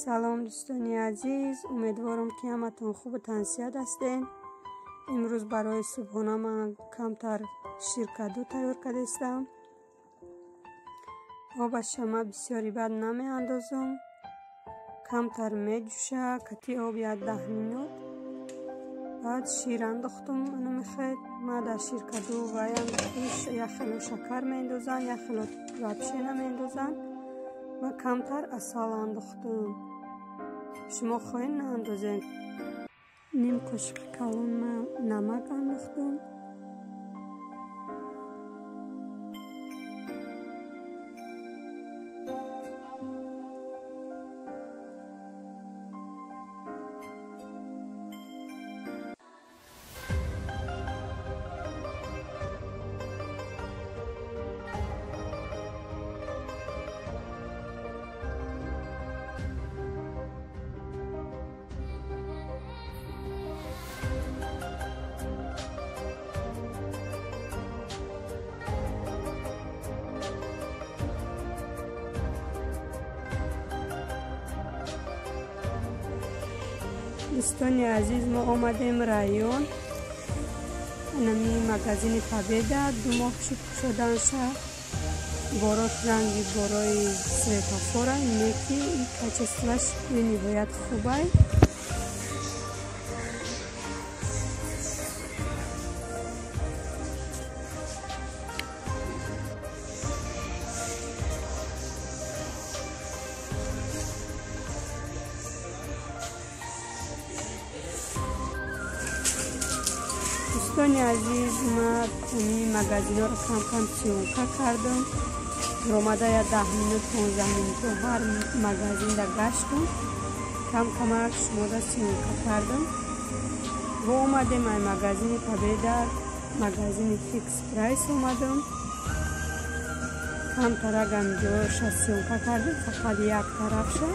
Салом дӯстони азиз, умедворам ки ҳаматон хубу тансиҳат ҳастед. Имрӯз барои субҳона ман камтар ширкаду тайёр кардастам. Обаша ман бисёри бад намеандозам, камтар меҷӯша, кати об 10 минут. Баъд шир андохтум, намехед. Ман дар ширкаду вай андохтум, як хело шакар меандозанд, як хело вообще намеандозанд. Ман камтар асал андохтум. Шумо хоҳед наандозед. Ним қошиқи калон ман намак андохтум. Дӯстони азиз, мо омадем район, нами магазини Победа. 2 моҳ шуд кушоданша. Борош ранги борои светофора, неки качествоаш бениҳоят хубай. Дӯстони азиз, ман ин магазинҳоро кам-кам съёмка кардам. Ромада 10 минут, 15 минут ҳар магазинда гаштам. Кам-камак шумода съёмка кардам. Во омадем ай магазини Победа, магазини Фикс Прайс омадам. Камтарак ҳамҷоша съёмка кардам, фақат як тарафша.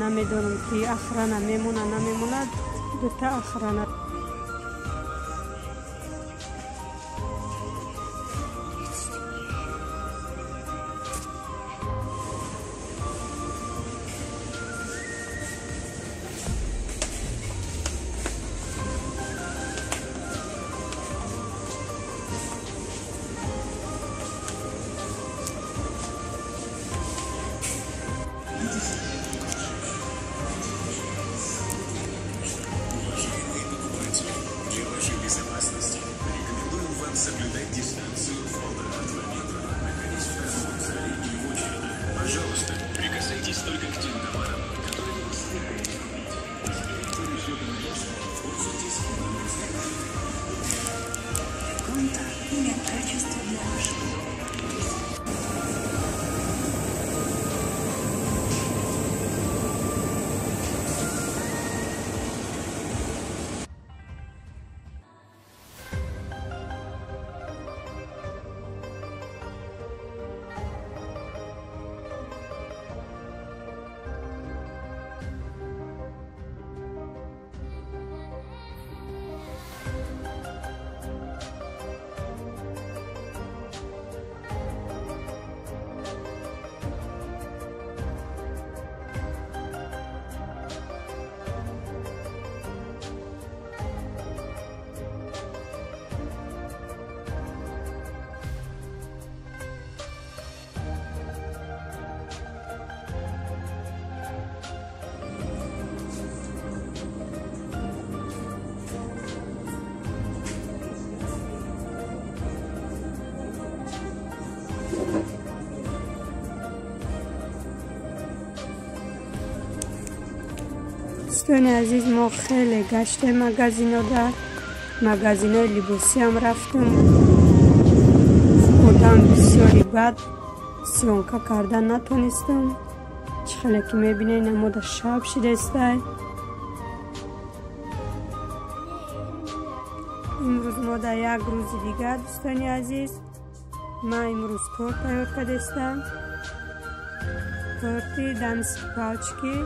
Намедонам ки охрана мемона, намемонад. Дута охрана. Соблюдать дистанцию в 1,5-2 метра, находясь в торговом зале или в очереди. Пожалуйста, прикасайтесь только к тем товарам, которые вы собираетесь купить. Избегайте расчета на вес, пользуйтесь банковской картой. Конта – качество для вашего. Дӯстони азиз, мо хеле гаштем магазинода, магазинои либосиам рафтем. Одам бисёри бад, съёмка кардан натонистам. Чӣ хеле ки мебинед, намода шаб шидастай. Имрӯз мо дар як рӯзи дигар, дӯстони азиз, ман имрӯз торт тайёр кардастам. Торти дамски палчики.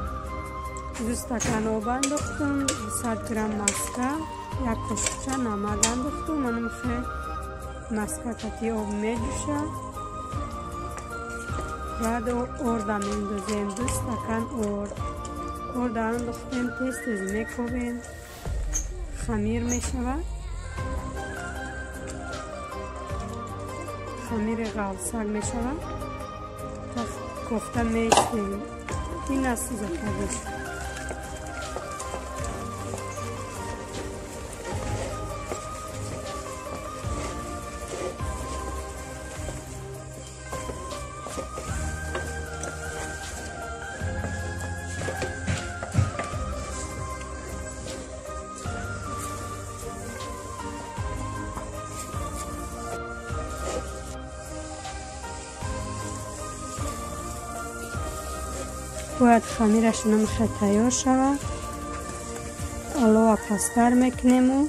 2 стакан об андохтум, 200 грамм маска, як қошиқча намак андохтум. Манам хел маска кати об меҷӯша. Баъд орда меандозем, 2 стакан орд. Орда андохтем, тез тез мекобем, хамир мешавад. Хамири ғалсак мешавад. Кофта меистем. Ин аст сӯзакардаш. Бояд хамираш намхе тайёр шавад. Алова пасттар мекунему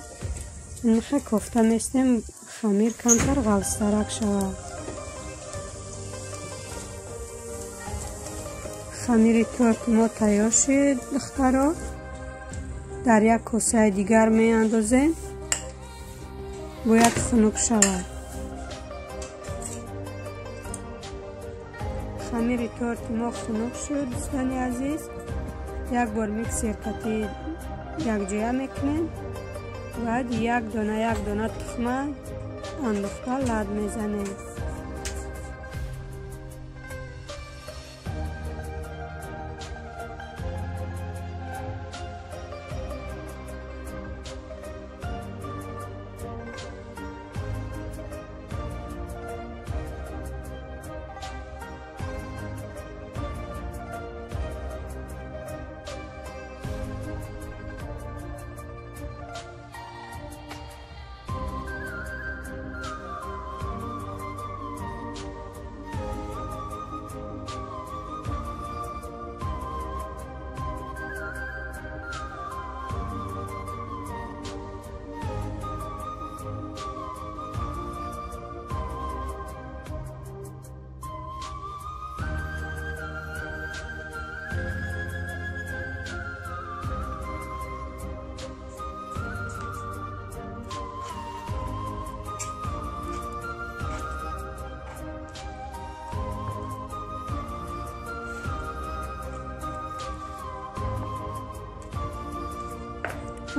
намхе кофта местем, хамир камтар ғалстарак шавад. Хамири торти мо тайёр шуд, духтаро. Дар як косаи дигар меандозем, бояд хунук шавад. Хамири торти мо хунук шуд, дӯстони азиз. Як бор миксер кати якҷоя мекунем. Баъд як дона тухма андохта лад мезанем.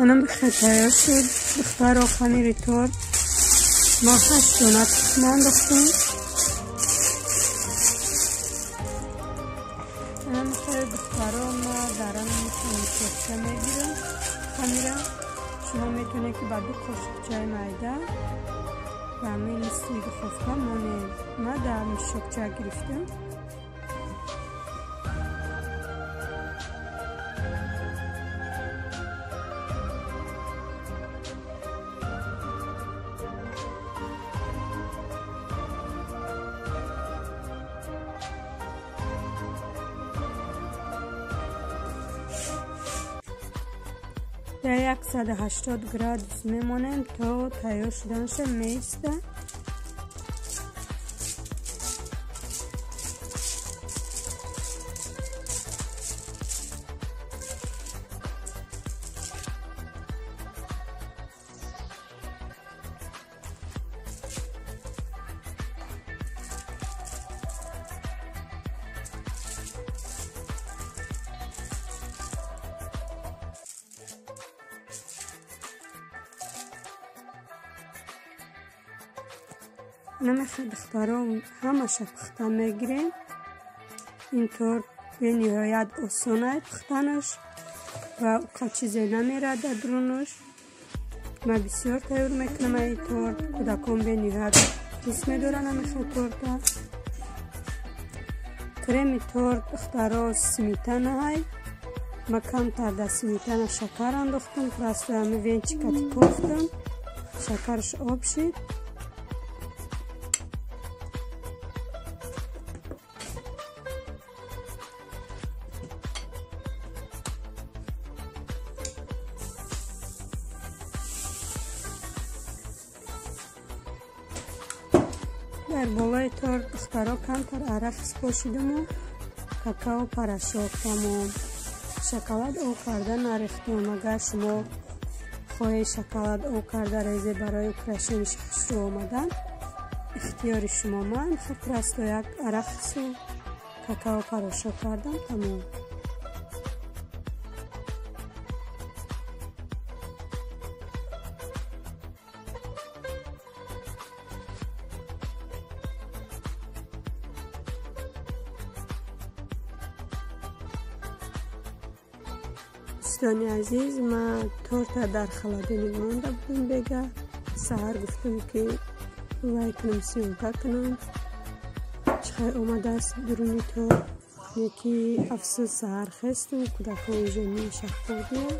Анам тайёр шуд, духтаро, хамири торт. Мо 8 дона тухм андохтем. Анам духтаро, мо дар мешокча мегирем хамира. Шумо метавонед ки ба 2 қошуқ чай майда ва ҳамин нисфи духовка монед. Ма дар мешокча гирифтам. Дар 180 градус мемонем то тайёр шуданаш меиста. Намехе духтаро, ҳамаша пухта мегирем. Ин торт бениҳоят осонай пухтанаш ва уқа чизе намерад дар дурунаш. Ман бисёр тайёр мекунам ин торт. Кӯдакон бениҳоят дӯст медоранд намехе торта. Креми торт, духтаро, сметанаҳай. Ман камтар дар сметана шакар андохтам, просто ҳами венчикати кофтам, шакараш об шид. Дар болои торт, духтаро, камтар арахис пошидуму какао порошок тамом. Шоколад об карда нарехтем. Агар шумо хоҳед шоколад об карда резе барои украшениш хушрӯ омадан, ихтиёри шумо. Ман просто як арахису Какао порошок кардам, тамом. Дӯстони азиз, ман торта дар холодильник монда будам бега. Саҳар гуфтам ки вай кунам, съёмка кунам. Чӣ хел омадааст дуруни торт. Неки афсӯс, саҳар хестам, кӯдакҳо уже ниша хӯрдиям.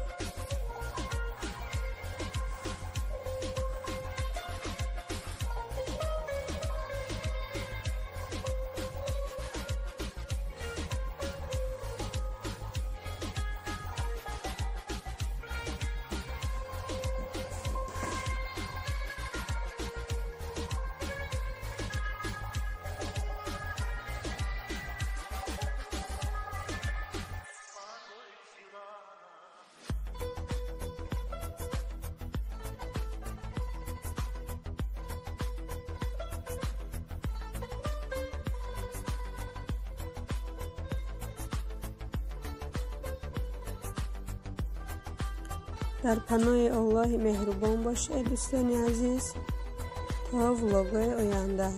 Дар паноҳи Аллоҳи меҳрубон бошед, дӯстони азиз, то влогҳои оянда.